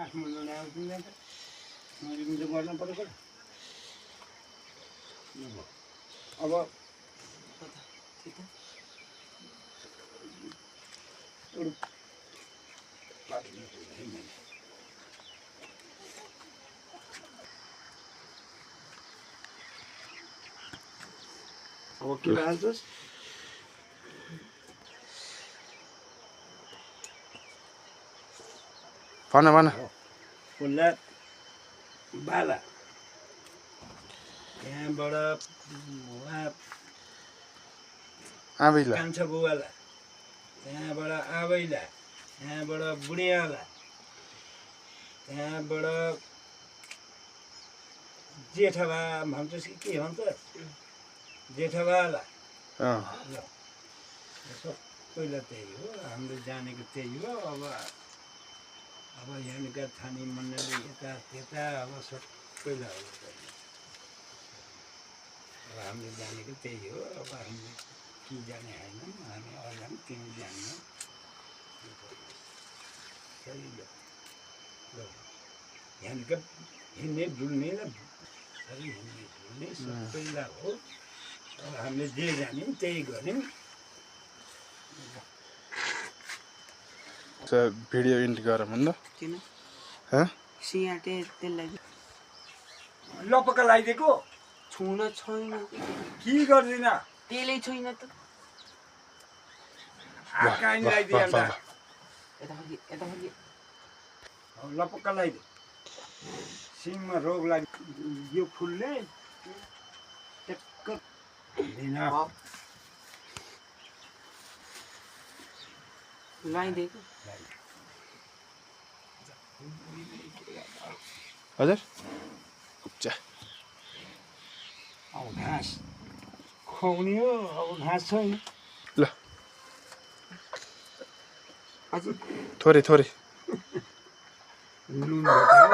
काठमाडौँ ल्याउँदैन त मैले पनि त गर्न परेको अब अब के हाल्छस् भन भन खुल्ला बाला त्यहाँबाट उहाँ आबैला कान्छा बुवाला त्यहाँबाट आबैला त्यहाँबाट बुढियाला त्यहाँबाट जेठबा भन्छस् कि के भन्छ जेठबाला ल सबैलाई त्यही हो हामीले जानेको त्यही हो अब यहाँका छानी मण्डली यता त्यता अब सबैलाई हो अब हामीले जानेको त्यही हो अब हामीले के जाने होइनौँ हामी अरूलाई पनि त्यही जान्दैनौँ सही हो ल यहाँका हिँड्ने डुल्ने र हिँड्ने डुल्ने सबैलाई हो अब हामीले जे जान्यौँ त्यही गऱ्यौँ भिडियो इन्ट गरौँ नि त किन हँ सियाटे त्यसलाई लपक्क लगाइदिएको छुन छैन के गर्दिन तेलै छैन त आकाइन लगाइदिए अन्त यतापट्टि लपक्क लगाइदिए सिङमा रोग लाग्यो यो फुलले टक्क दिन लगाइदिएको हजुर उप्चा अब घाँस खुवाउने हो अब घाँस छैन ल हजुर थोरै थोरै नुन भेटायो